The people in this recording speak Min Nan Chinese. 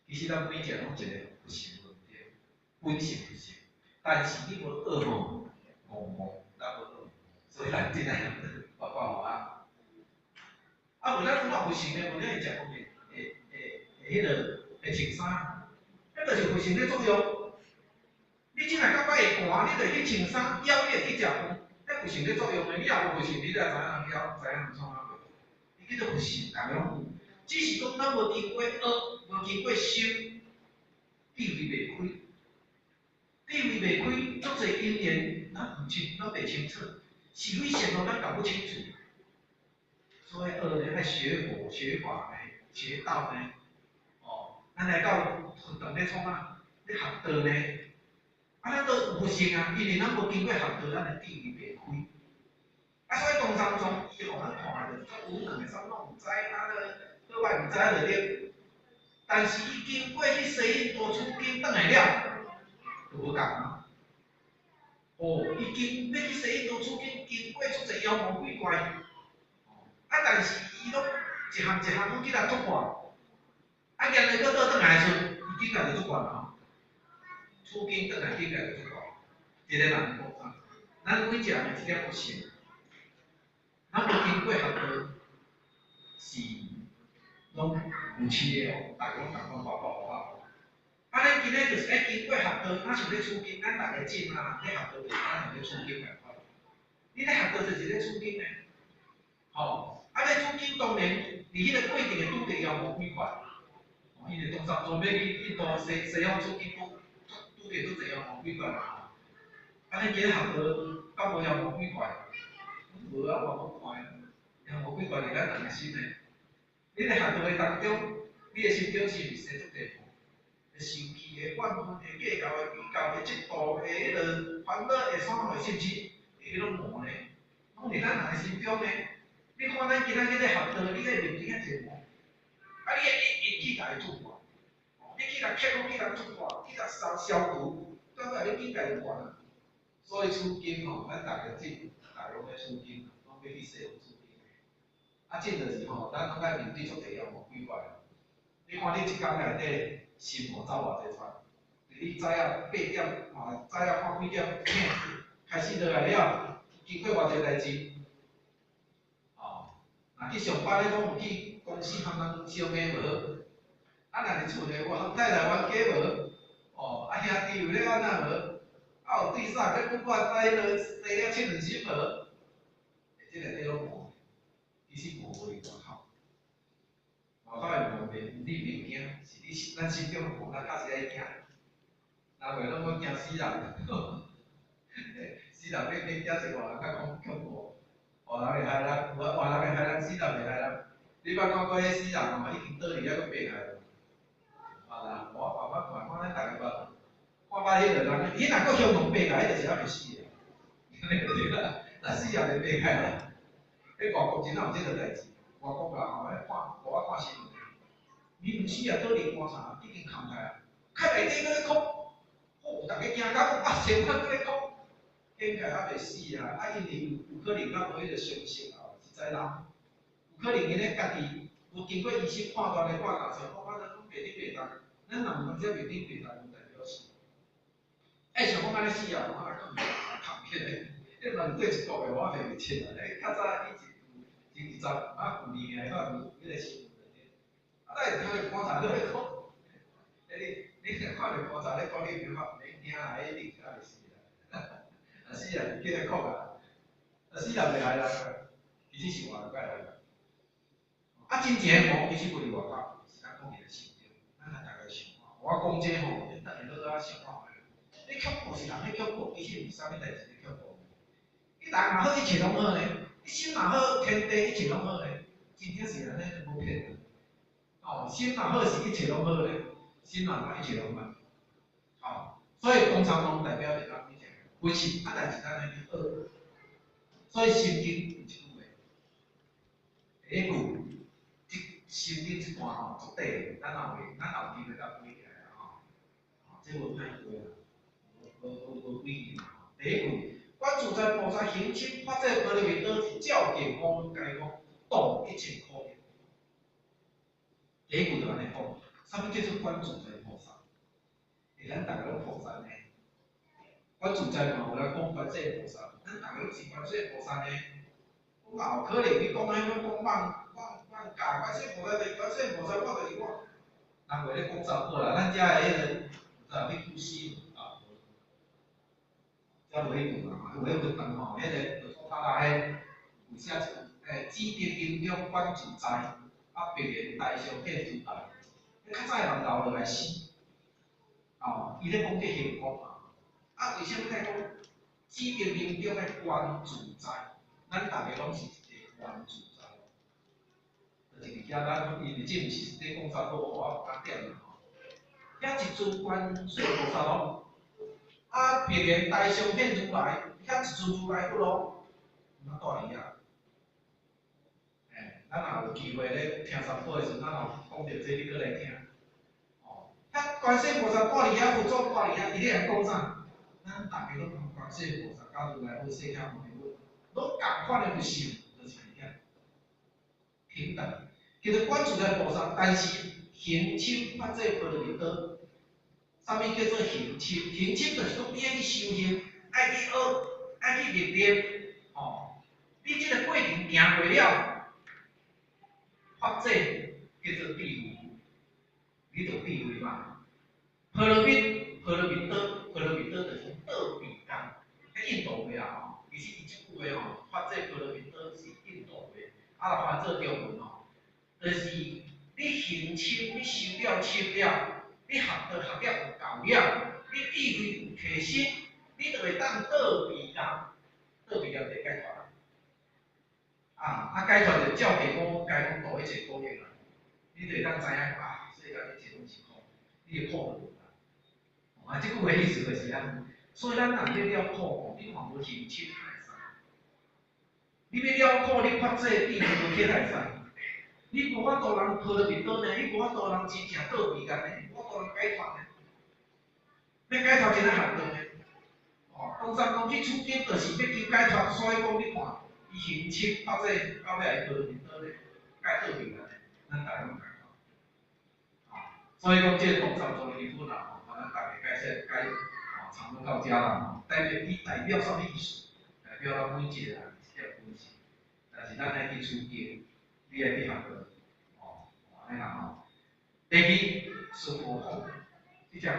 其實咱每一個攏一个佛性無對，本性佛性，但是你無學吼，戇戇，咱無學，所以咱真愛包括吼啊。啊，無咱感覺佛性呢，無咱會食飯會彼個會穿衫，彼就是佛性咧作用。你真若感覺會寒，你就去穿衫，枵你會去食飯，彼佛性咧作用的。你若無佛性，你哪知影人枵，知影人創啥袂？伊叫做佛性，逐个攏有。只是講咱無經過學，無經過修，智慧袂開，智慧袂開，足濟因緣，咱毋清，咱袂清楚，是非善惡咱搞不清楚。所以學呢，愛學佛、學法呢，學道呢，哦，咱來到佛堂咧創啊？咧學道呢？啊，咱都有佛性啊，因為咱無經過學道，咱的智慧袂開。啊，所以唐三藏伊予咱看的，就是有兩个啥物攏毋知，啊，好歹毋知就對。但是伊經過去西印度取經轉來了，就無仝啊。哦，伊經欲去西印度取經，經過足濟妖魔鬼怪。啊，但是伊攏一項一項攏去共突破。啊，現在閣倒轉來的時陣，伊境界就足懸啊。取經轉來境界就足懸。一個人講啥？咱每一個人一點佛性，咱無經過學道，是攏有痴的哦，逐个攏仝款包包包。啊，咱今日就是愛經過學道，若像咧取經，咱逐个進啊，咧學道就是咱像咧取經仝款。你咧學道就是咧取經呢，吼，啊咧取經當然佇彼個過程會拄著妖魔鬼怪，哦，因為唐三藏欲去印度西方取經，拄著足濟妖魔鬼怪嘛。啊，咱今日學道，敢無妖魔鬼怪？無啊，我無看妖魔鬼怪佇咱人的心內。你咧學道的當中，你的心中是毋是生足濟魔？會生氣、會怨恨、會計較、會比較、會嫉妒、會彼個煩惱、會啥會，是毋是？會彼種魔呢？攏佇咱人的心中呢。你看咱今仔日咧學道，你咧面對遐濟魔，啊，你會一一去共伊突破，你去共克服，去共突破，去共消除，到尾你境界就懸啊。所以取經吼，咱逐个進，逐个攏欲取經，攏欲去西方取經。啊，進就是吼，咱攏愛面對足濟妖魔鬼怪。你看你一工內底心魔走偌濟串，你早仔8點，嘛早仔看幾點醒，開始落來了，經過偌濟代誌，哦，若去上班咧，攏有去公司含人相罵無？啊，若是厝內有含太太冤家無？哦，啊兄弟有咧按怎無？啊有對啥咧不管在彼个生了七分心無？這內底攏魔，其實魔無佇外口，外口的魔袂，你袂驚，是你咱心中的魔，咱較是愛驚。人話攏講驚死人，死人比驚一外人較恐怖。外人會害人，外人會害人，死人袂害人。你捌看過彼死人吼，已經倒去抑閣爬起來無？啊啦，我慢慢看，看咱逐个捌。看捌彼个人，伊若閣向浪爬起來，彼就是猶未死的。對啦，若死也袂爬起來啦。彼外國真有這個代誌，外國人吼，彼看，我看新聞，伊毋死啊，倒佇棺材已經崁起來，較內底閣咧哭，吼，逐家驚甲講啊，千萬閣咧哭，應該猶未死啊，啊，因為有可能較無彼個常識啊，實在人，有可能𪜶咧家己有經過醫生判斷的判斷，說講啊，咱攏袂頂袂動，咱若有當時袂頂袂動，有代表死。愛想講按呢死啊，我若閣崁起來，彼嘛是對一國的，我袂記清啊。較早以前有前二十啊舊年的，我有彼個新聞內底，啊，咱會聽著棺材咧哭，你若看著棺材咧哭，你感覺免驚啦，彼一定猶未死啦。啊死啊，是起來哭啊，啊死人袂害人啊，其實是活較害人。啊，真正的魔其實無佇外口，是咱講佇咧心中，咱來逐个想看。我講這吼，你逐个好好想看覓。你恐怖是人咧恐怖，其實毋是啥物代誌咧恐怖。你人若好，一切攏好呢；你心若好，天地一切攏好呢。真正是按呢，無騙人。哦，心若好是一切攏好呢，心若歹一切攏歹。哦，所以唐三藏代表著咱每一個佛性，啊，但是咱愛去學。所以心經有一句話，第一句，這心經這段吼足短，咱若會，咱若有機會甲背起來啦吼。哦，這無歹背啦，無幾字嘛吼。第一句，觀自在菩薩行深般若波羅蜜多時，照見五蘊皆空，斷一切苦厄。第一句就按呢講，啥物叫做觀自在菩薩？欸，咱逐个攏菩薩呢。觀自在嘛有人講觀世菩薩，咱逐个攏是觀世菩薩呢。哪有可能你講彼種講妄妄妄假？觀世菩薩就是觀世菩薩，我就是我。人袂咧講查某啦，咱遮的彼个，有知有彼句詩無？啊，遮無彼句啦，有彼句長吼，彼个就說他啦，彼有寫一句，欸，紫竹林中觀自在，啊，白蓮台上現如來。彼較早的人留落來詩，哦，伊咧講這行講啊，啊，為啥物愛講紫竹林中的觀自在？咱逐个攏是一个觀自在，就是佇遐咱因為這毋是咧講查某，我毋敢點啦吼。遐一尊觀世菩薩咯，啊，白蓮台上現如來，遐一尊如來佛咯，咱住佇遐。欸，咱若有機會咧聽三寶的時陣，咱若有講著這，你閣來聽。哦，遐觀世菩薩住佇遐，佛祖住佇遐，伊咧講啥？咱逐个攏共觀世菩薩佮如來佛釋迦牟尼佛，攏仝款的佛性，就是佇遐平等。叫做觀自在菩薩，但是行深法界波羅蜜多。啥物叫做行深？行深就是講你愛去修行，愛去學，愛去歷練，吼。你這个過程行過了，法界叫做智慧，你就智慧嘛。波羅蜜，波羅蜜多，波羅蜜多就是到彼岸。彼印度話啦吼，其實伊這句話吼，法界波羅蜜多是印度話，啊，若翻做中文吼，就是你行深，你修了深了，你學道學了有夠了，你智慧有提升，你就會當到彼岸，到彼岸就解脫啦。啊，解脫就照地講，該講度一切苦厄啦。你就會當知影啊，世間一切攏是苦，你的苦就無啦。啊，這句話意思就是按呢，所以咱若欲了苦吼，你嘛無行深會使。你欲了苦，你法界智慧無起會使。你無法度人波羅蜜多呢，你無法度人真正到彼岸呢，你無法度人解脫呢。欲解脫真啊學道呢。哦，唐三藏去取經就是欲求解脫，所以講你看，伊行深法界到尾會波羅蜜多呢，解到彼岸呢，咱逐家攏仝款。所以講這個唐三藏的離婚啊，吼，咱逐家解釋解，吼，差不多到遮啦吼。代表伊代表啥物意思？代表咱每一個人是點本性，但是咱愛去取經，你愛去學道，吼，按呢啦吼。第二，孫悟空，這隻狗。